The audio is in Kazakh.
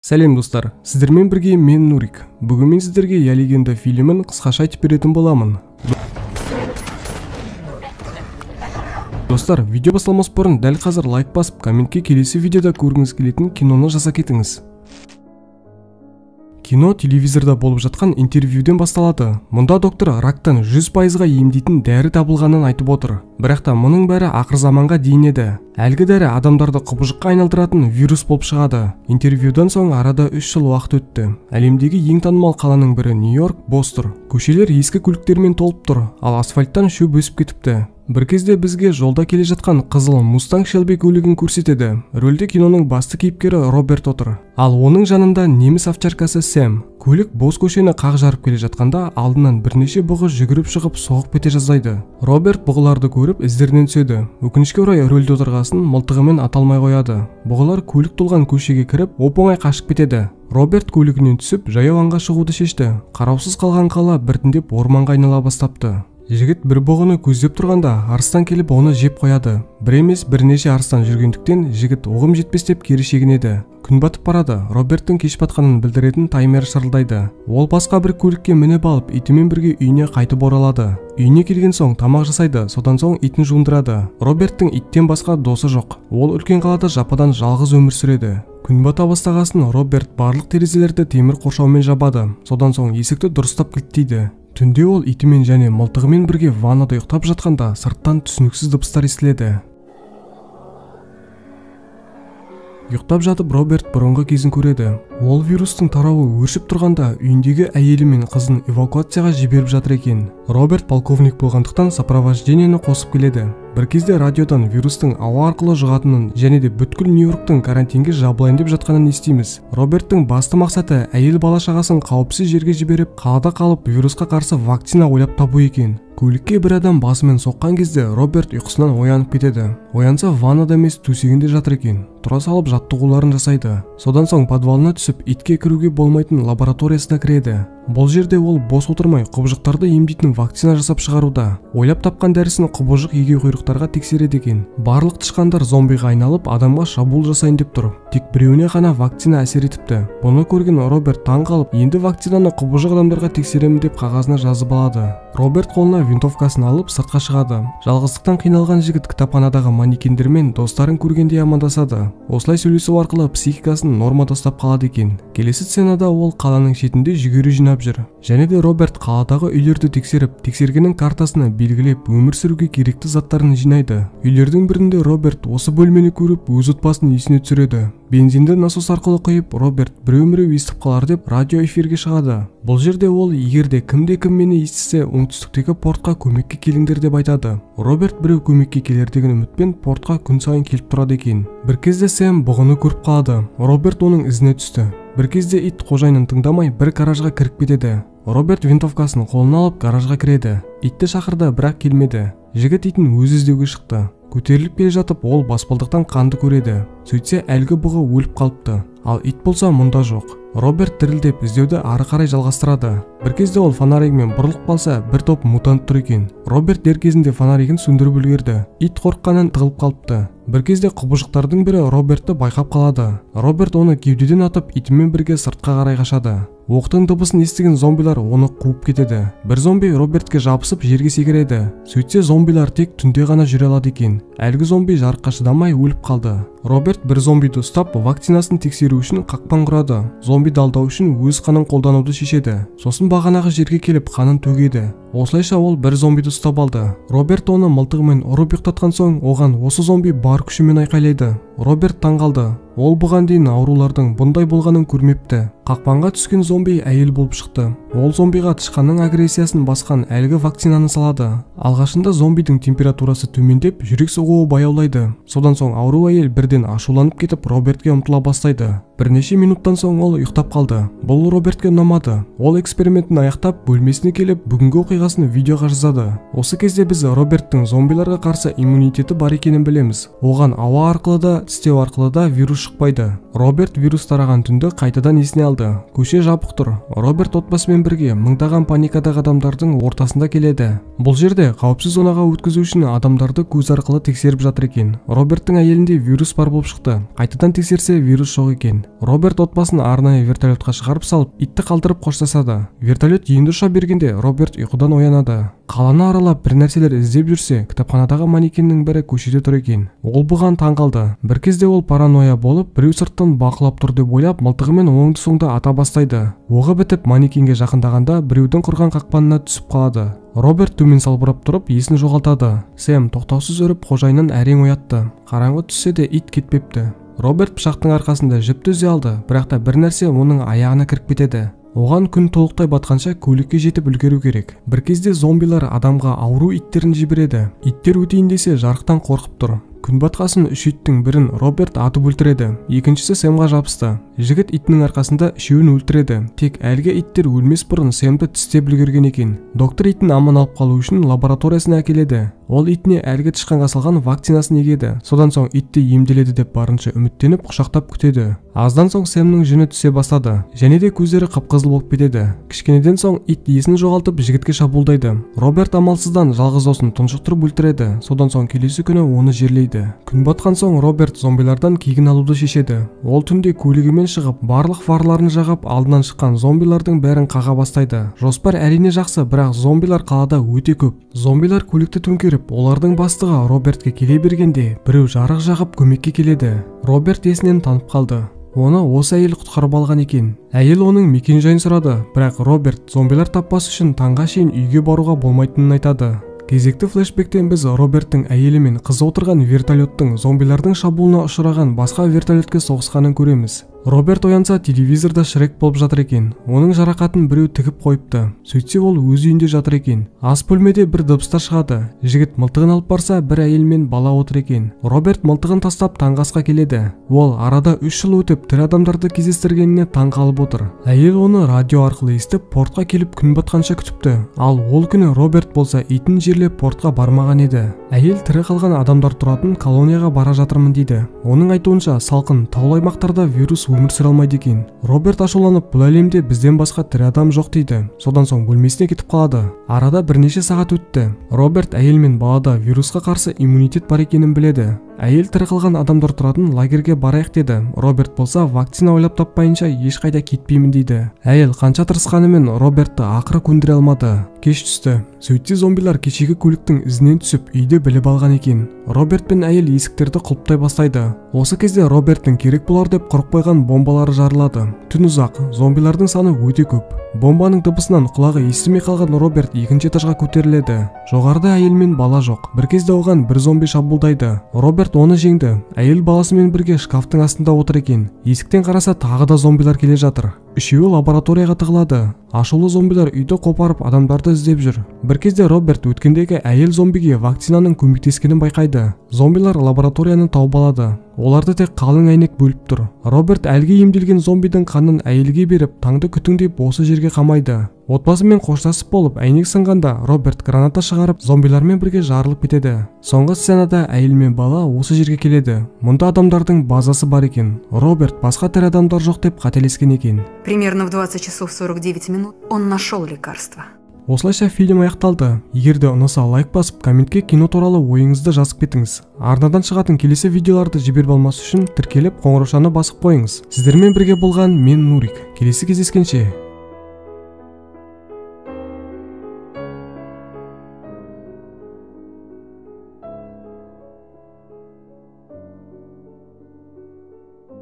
Сәлем достар, сіздермен бірге мен Нурик. Бүгін мен сіздерге Я легенда фильмін қысқаша айтып беретін боламын. Достар, видео басталмас бұрын дәл қазір лайк басып, комментке келесі видеода көргіңіз келетін киноны жаза кетіңіз. Кино телевизорда болып жатқан интервьюден басталады. Мұнда доктор рактан 100%-ға емдейтін дәрі табылғанын айтып отыр. Бірақ та мұның бәрі ақыр заманға дейін еді. Әлгі дәрі адамдарды құбыжыққа айналдыратын вирус болып шығады. Интервьюдан соң арада 3 жыл уақыт өтті. Әлемдегі ең танымал қаланың бірі Нью-Йорк бос тұр. Көшелер ескі көліктермен толып тұр, ал асфальттан шөп өсіп кетіпті. Бір кезде бізге жолда келе жатқан қызыл Мустанг Шелби көлігін көрсетеді. Рөлде киноның басты кейіпкері Роберт отыр. Ал оның жанында неміс овчаркасы Сэм. Көлік бос көшені қақ жарып келе жатқанда алдынан бірнеше бұғы жүгіріп шығып соғып кете жаздайды. Роберт бұғыларды көріп іздерінен түседі. Өкінішке орай рөлде отырғасын мылтығымен ата алмай қояды. Бұғылар көлік толған көшеге кіріп оп-оңай қашып кетеді. Роберт көлігінен түсіп жаяу аңға шығуды шешті. Қараусыз қалған қала біртіндеп орманға айнала бастапты. Жігіт бір бұғыны көздеп тұрғанда арыстан келіп оны жеп қояды. Бір емес бірнеше арыстан жүргендіктен жігіт оғым жетпес деп кері шегінеді. Күн батып барады. Роберттің кеш батқанын білдіретін таймер шырылдайды. Ол басқа бір көлікке мініп алып итімен бірге үйіне қайтып оралады. Үйіне келген соң тамақ жасайды, содан соң итін жуындырады. Роберттің иттен басқа досы жоқ. Ол үлкен қалада жападан жалғыз өмір сүреді. Күн бата бастағасын Роберт барлық терезелерді темір қоршаумен жабады. Содан соң есікті дұрыстап кілттейді. Түнде ол итімен және мылтығымен бірге ваннада ұйықтап жатқанда сырттан түсініксіз дыбыстар естіледі. Ұйықтап жатып Роберт бұрынғы кезін көреді. Ол вирустың тарауы өршіп тұрғанда үйіндегі әйелі мен қызын эвакуацияға жіберіп жатыр екен. Роберт полковник болғандықтан сопровождениені қосып келеді. Бір кезде радиодан вирустың ауа арқылы жұғатынын және де бүткіл Нью-Йорктың карантинге жабылайын деп жатқанын естиміз. Роберттің басты мақсаты әйел бала-шағасын қауіпсіз жерге жіберіп, қалада қалып вирусқа қарсы вакцина ойлап табу екен. Көлікке бір адам басымен соққан кезде Роберт ұйқысынан оянып кетеді. Оянса ваннада емес төсегінде жатыр екен. Тұра салып жаттығуларын жасайды. Содан соң подвалына түсіп итке кіруге болмайтын лабораториясына кіреді. Бұл жерде ол бос отырмай құбыжықтарды емдейтін вакцина жасап шығаруда. Ойлап тапқан дәрісін құбыжық егеуқұйрықтарға тексереді екен. Барлық тышқандар зомбиға айналып адамға шабуыл жасайын деп тұр. Тек біреуіне ғана вакцина әсер етіпті. Бұны көрген Роберт таң қалып, енді вакцинаны құбыжық адамдарға тексеремін деп қағазына жазып алады. Роберт қолына винтовкасын алып сыртқа шығады. Жалғыздықтан қиналған жігіт кітапханадағы манекендермен достарын көргендей амандасады. Осылай сөйлесу арқылы психикасын нормада ұстап қалады екен. Келесі сценада ол қаланың шетінде жүгері жинап жүр. Және де Роберт қаладағы үйлерді тексеріп, тексергеннің картасына белгілеп, өмір сүруге керекті заттарын жинайды. Үйлердің бірінде Роберт осы бөлмені көріп, өз отбасын есіне түсіреді. Бензинді насос арқылы құйып, Роберт біреу-міреу естіп қалар деп радио эфирге шығады. Бұл жерде ол егер де кімде-кім мені естісе, оңтүстіктегі портқа көмекке келіңдер деп айтады. Роберт біреу көмекке келер деген үмітпен портқа күн сайын келіп тұрады екен. Бір кезде Сэм бұғыны көріп қалады. Роберт оның ізіне түсті. Бір кезде ит қожайынын тыңдамай бір гаражға кіріп кетеді. Роберт винтовкасын қолына алып гаражға кіреді. Итті шақырды, бірақ келмеді. Жігіт итін өзі іздеуге шықты. Көтеріліп келе жатып ол баспалдақтан қанды көреді. Сөйтсе әлгі бұғы өліп қалыпты. Ал ит болса мұнда жоқ. Роберт дірілдеп іздеуді ары қарай жалғастырады. Бір кезде ол фонаригімен бұрылып қалса, бір топ мутант тұр екен. Роберт дер кезінде фонаригін сөндіріп үлгерді. Ит қорыққаннан тығылып қалыпты. Бір кезде құбыжықтардың бірі Робертті байқап қалады. Роберт оны кеудеден атып, итімен бірге сыртқа қарай қашады. Оқтың дыбысын естіген зомбилар оны қуып кетеді. Бір зомби Робертке жабысып жерге секіреді. Сөйтсе зомбилар тек түнде ғана жүре алады екен. Әлгі зомби жарыққа шыдамай өліп қалды. Роберт бір зомбиді ұстап, вакцинасын тексеру үшін қақпан құрады. Зомбиді алдау үшін өз қанын қолдануды шешеді. Сосын бағанағы жерге келіп қанын төгеді. Осылайша ол бір зомбиді ұстап алды. Роберт оны мылтығымен ұрып ұйықтатқан соң, оған осы зомби бар күшімен айқайлайды. Роберт таң қалды. Ол бұған дейін аурулардың бұндай болғанын көрмепті. Қақпанға түскен зомби әйел болып шықты. Ол зомбиға тышқанның агрессиясын басқан әлгі вакцинаны салады. Алғашында зомбидің температурасы төмендеп, жүрек соғуы баяулайды. Содан соң ауру әйел бірден ашуланып кетіп, Робертке ұмтыла бастайды. Бірнеше минуттан соң ол ұйықтап қалды. Бұл Робертке ұнамады. Ол экспериментін аяқтап, бөлмесіне келіп, бүгінгі оқиғасын видеоға жазады. Осы кезде біз Роберттің зомбиларға қарсы иммунитеті бар екенін білеміз. Оған ауа арқылы да, тістеу арқылы да вирус шықпайды. Роберт вирус тараған түнді қайтадан есіне алды. Көше жабық тұр. Роберт отбасымен бірге мыңдаған паникадағы адамдардың ортасында келеді. Бұл жерде қауіпсіз зонаға өткізу үшін адамдарды көз арқылы тексеріп жатыр екен. Роберттің әйелінде вирус бар болып шықты. Қайтадан тексерсе вирус жоқ екен. Роберт отбасын арнайы вертолетқа шығарып салып, итті қалдырып қоштасады. Вертолет енді ұша бергенде Роберт ұйқыдан оянады. Қаланы аралап бір нәрселер іздеп жүрсе, кітапханадағы манекеннің бірі көшеде тұр екен. Ол бұған таң қалды. Бір кезде ол паранойя болып, біреу сырттан бақылап тұр деп ойлап, мылтығымен оңды-соңды ата бастайды. Оғы бітіп манекенге жақындағанда біреудің құрған қақпанына түсіп қалады. Роберт төмен салбырап тұрып, есін жоғалтады. Сэм тоқтаусыз үріп қожайынын әрең оятты. Қараңғы түссе де ит кетпепті. Роберт пышақтың арқасында жіпті үзе алды, бірақ та бір нәрсе оның аяғына кіріп кетеді. Оған күн толықтай батқанша көлікке жетіп үлгеру керек. Бір кезде зомбилар адамға ауру иттерін жібереді. Иттер өтейін десе жарықтан қорқып тұр. Күн батқасын үш иттің бірін Роберт атып өлтіреді, екіншісі Сэмға жабысты. Жігіт итінің арқасында үшеуін өлтіреді. Тек әлгі иттер өлмес бұрын Сэмді тістеп үлгерген екен. Доктор итін аман алып қалу үшін лабораториясына әкеледі. Ол итіне әлгі тышқанға салған вакцинасын егеді. Содан соң итті емделеді деп барынша үміттеніп құшақтап күтеді. Аздан соң Сэмнің жүні түсе бастады. Және де көздері қып-қызыл болып кетеді. Кішкенеден соң ит есін жоғалтып жігітке шабуылдайды. Роберт амалсыздан жалғыз досын тұншықтырып өлтіреді. Содан соң келесі күні оны жерлейді. Күн батқан соң Роберт зомбилардан кегін алуды шешеді. Ол түнде көлігімен шығып, барлық фарларын жағып, алдынан шыққан зомбилардың бәрін қаға бастайды. Жоспар әрине жақсы, бірақ зомбилар қалада өте көп. Зомбилар көлікті төңкеріп, олардың бастығы Робертке келе бергенде, біреу жарық жағып көмекке келеді. Роберт есінен танып қалды. Оны осы әйел құтқарып алған екен. Әйел оның мекен-жайын сұрады, бірақ Роберт зомбилар таппас үшін таңға шейін үйге баруға болмайтынын айтады. Кезекті флешбектен біз Роберттің әйелі мен қызы отырған вертолеттің зомбилардың шабуылына ұшыраған басқа вертолетке соғысқанын көреміз. Роберт оянса телевизорда Шрек болып жатыр екен. Оның жарақатын біреу тігіп қойыпты. Сөйтсе ол өз үйінде жатыр екен. Ас бөлмеде бір дыбыстар шығады. Жігіт мылтығын алып барса, бір әйел мен бала отыр екен. Роберт мылтығын тастап таңғы асқа келеді. Ол арада 3 жыл өтіп тірі адамдарды кездестіргеніне таң қалып отыр. Әйел оны радио арқылы естіп, портқа келіп күн батқанша күтіпті. Ал ол күні Роберт болса итін жерлеп портқа бармаған еді. Әйел тірі қалған адамдар тұратын колонияға бара жатырмын дейді. Оның айтуынша салқын таулы аймақтарда вирус өмір сүре алмайды екен. Роберт ашуланып, бұл әлемде бізден басқа тірі адам жоқ дейді. Содан соң бөлмесіне кетіп қалады. Арада бірнеше сағат өтті. Роберт әйел мен балада вирусқа қарсы иммунитет бар екенін біледі. Әйел тірі қалған адамдар тұратын лагерге барайық деді. Роберт болса вакцина ойлап таппайынша ешқайда кетпеймін дейді. Әйел қанша тырысқанымен Робертті ақыры көндіре алмады. Кеш түсті. Сөйтсе зомбилар кешегі көліктің ізінен түсіп үйде біліп алған екен. Роберт пен әйел есіктерді құлыптай бастайды. Осы кезде Роберттің керек болар деп құрып қойған бомбалары жарылады. Түн ұзақ, зомбилардың саны өте көп. Бомбаның дыбысынан құлағы естімей қалған Роберт екінші этажға көтеріледі. Жоғарыда әйел мен бала жоқ. Бір кезде оған бір зомби шабуылдайды. Роберт оны жеңді. Әйел баласымен бірге шкафтың астында отыр екен. Есіктен қараса тағы да зомбилар келе жатыр. Үшеуі лабораторияға тығылады. Ашулы зомбилар үйді қопарып адамдарды іздеп жүр. Бір кезде Роберт өткендегі әйел зомбиге вакцинаның көмектескенін байқайды. Зомбилар лабораторияны тауып алады. Оларды тек қалың әйнек бөліп тұр. Роберт әлгі емделген зомбидің қанын әйелге беріп, таңды күтіңдеп осы жерге қамайды. Отбасымен қоштасып болып, әйнек сынғанда Роберт граната шығарып, зомбилармен бірге жарылып кетеді. Соңғы сценада әйел мен бала осы жерге келеді. Мұнда адамдардың базасы бар екен. Роберт басқа тірі адамдар жоқ деп қателескен екен. Примерно в 20 часов 49 минут он нашел лекарство. Осылайша фильм аяқталды. Егер де ұнаса лайк басып, комментке кино туралы ойыңызды жазып кетіңіз. Арнадан шығатын келесі видеоларды жіберіп алмас үшін тіркеліп қоңыраушаны басып қойыңыз. Сіздермен бірге болған мен Нурик. Келесі кездескенше.